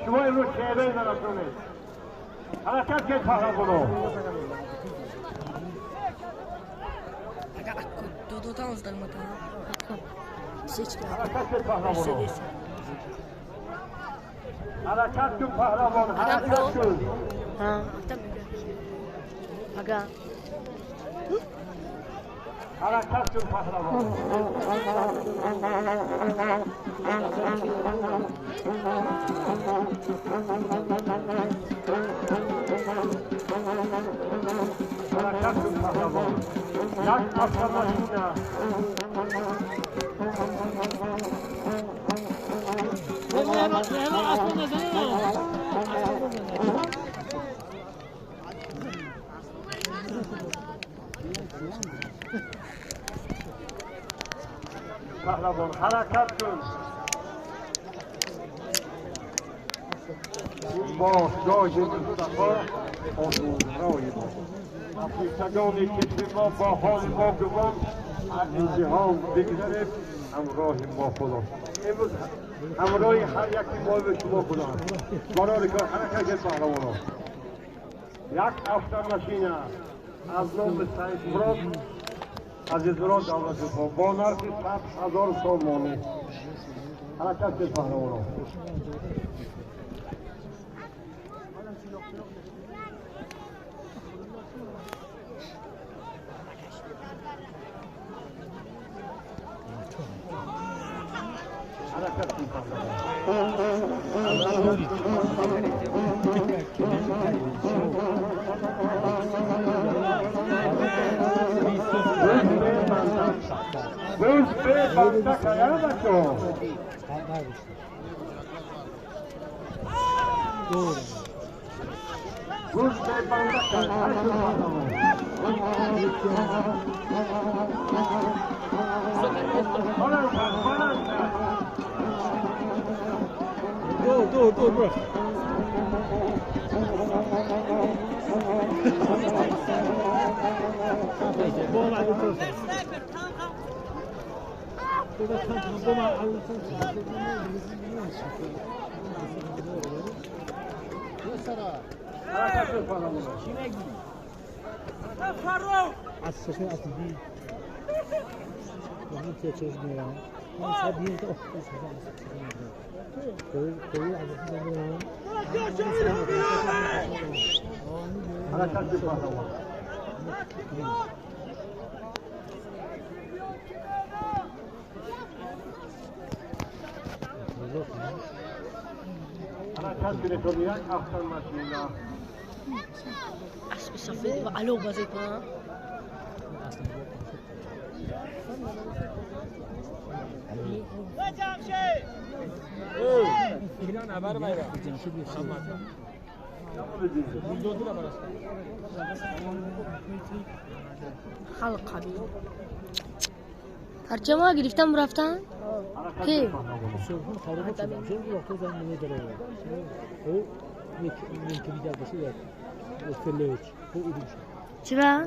شما امروز چهره زنشونه. حرکت کنید پهلوانو. حرکت کنید پهلوانو. حرکت کن پهلوان، حرکت کن. حرکت کن پهلوان. حرکت کن پهلوان. یک افسر پهلوان حرکت کن. این باشگاه مصطفی آزمون‌های ما افریقگانی که ما با حال ما گوان از امتحان بگذریم همراه ما خدا. امروز همراه هر یکی ما به شما خدا برای کار حرکت پهلوان. یک افسر نشینه از نام سعید مراد عزیز مراد دولت با نرخ 100,000 سومانی. حرکت پهلوان. حرکت Dur dur bırak. اسب سفید و علو بازی کنم. خلق قبیل پرچم گرفتم رفتن کی چرا؟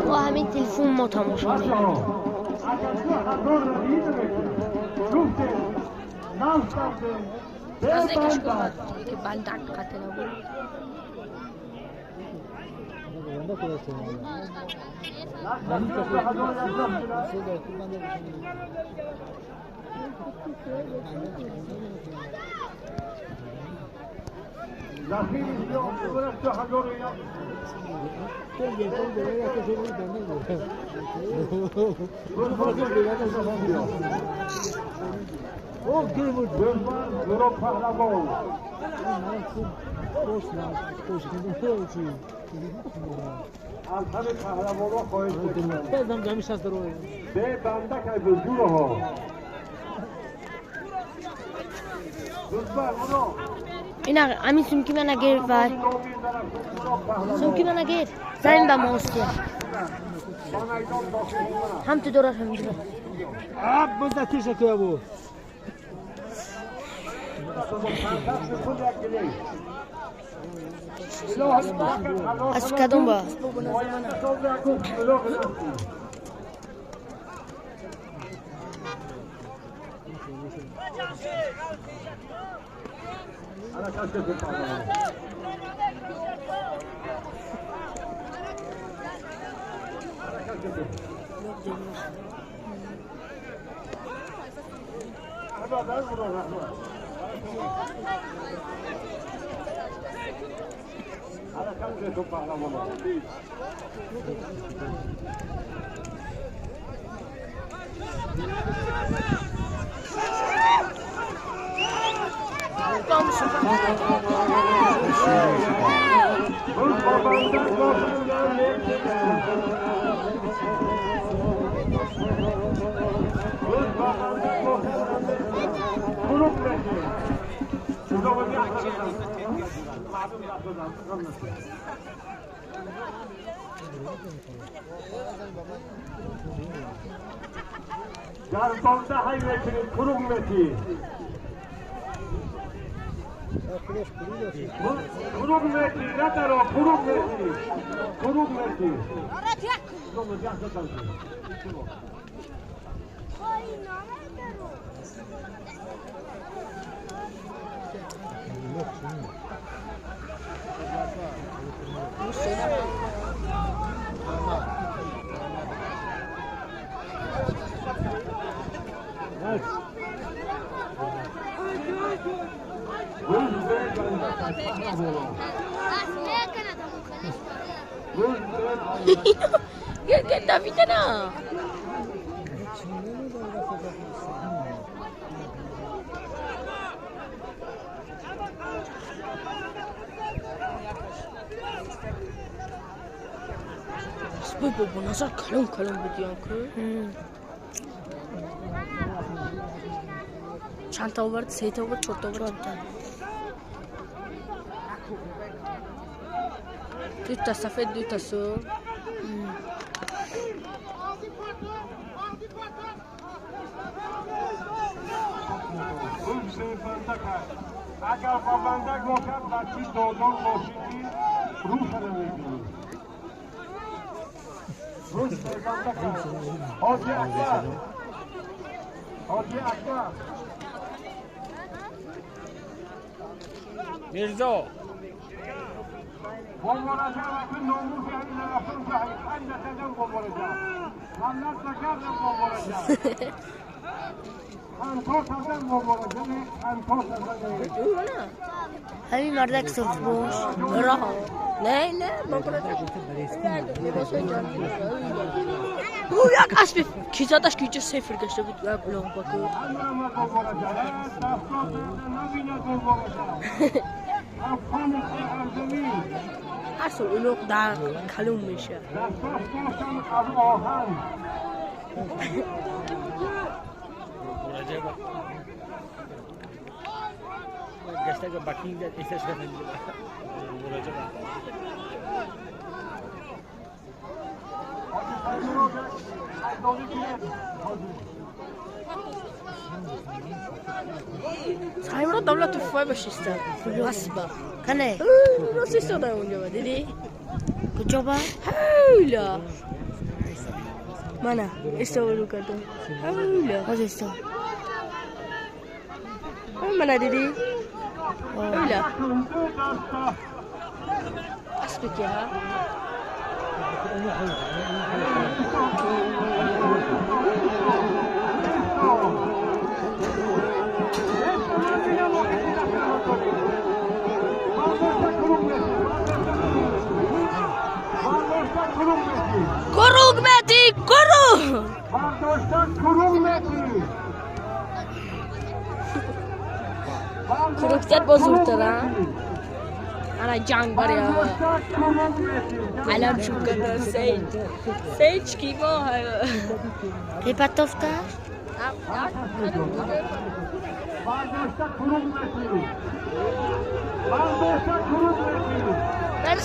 و همین تلفن ما تماشا می‌کنیم. که بندک قتل بود. اینا همین سمکی من اگر و سمکی من اگر زنیم به ماست هم تو دورش هم دورش. Аз кадом ба? Калон калон будиям ку. Чанд та овард? Се та овард, чор та овард? Ду та сафед, ду та сурх. Агар бабандак бошад, бачи додон бошӣ ки рӯша намебинӣ. Ҳоҷи Акбар, Ҳоҷи Акбар, Мирзо бобораҷаб акун номуси ҳамин нарафтам панҷ натадам бобораҷаб ман накардам бобораҷаб ҳамкор кардам бобораҷаб ҳамкор кардам. Ҳамин мардак сурхпӯш. Роҳ. Не, не, бобораҷаб. Ӯ як асби кизадаш ки инҷа сефр гашта буд, як лоғбаку. Ҳар сол улуғ дар калон мешавад. Саймро давлату фой башиста. Асба. Кане? Рост истода унҷо ба, дидӣ? Куҷо ба? Ҳавла. Мана, истода кардам. Ҳавла. Ҳозир исто. Мана дидӣ? Ҳавла. Асби ки ҳа? Круг мети, круг! Кругтят бозуртар, а? Ана ҷанг баря. Алам шуката сейч. Сейч ки мо. Репатовта?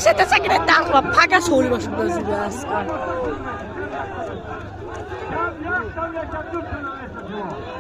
Сета сагире дахла пага соли баш базур аст. Кам як та меша, ду та намеша.